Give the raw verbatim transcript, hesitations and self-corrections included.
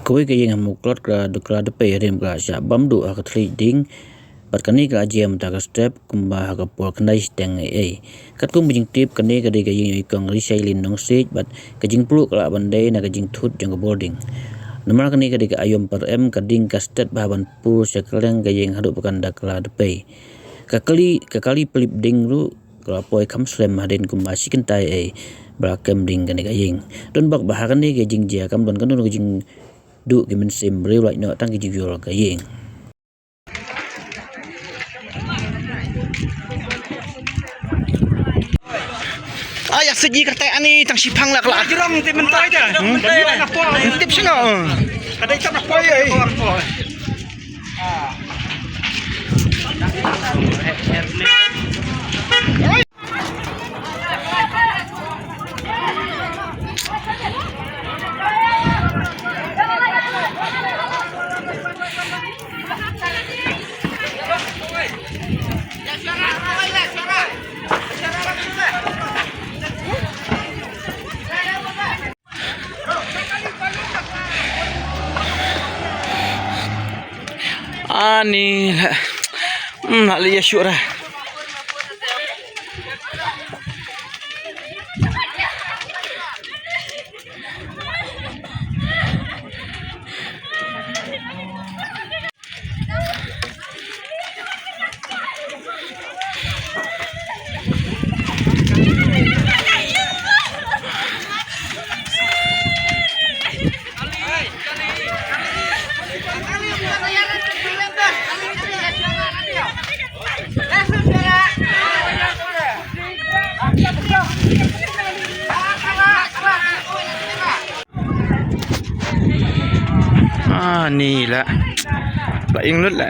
Kawei ka ïing ha Mawklod ka la dep pei hadien ba ka la shah bam duh ha ka thylliej ding. Bad kane ka la jia mynta ka step kumba ha ka por khyndai shiteng eiei. Katkum ka jingtip, kane ka dei ka ïing jong i Kong Rishailin Nongsiej bad ka jingpluh ka lah ban dei na ka jingthut jong ka bording. Namar kane ka dei ka aïom per em, ka ding ka stet bha ban pur sha kylleng ka ïing haduh ba kan da ka la dep pei. Ka kali, ka kali pylip ding ruh ka la poi kham slem hadien kumba shi kynta eiei ba la kem ding kane ka ïing. Don bak ba ha kane ka jingjia kam don kano kano ka jingduh ki mynsiem briew, lait noh tang ki jingïoh ka ïing. Ai, ïa segi kata ani tang shipang la kala. Jrong ti mynta ïa. Tip sino. Kada ita na poi ai. Ani la. Hmm, la ya syura. Ah, ni la. La ing lut la.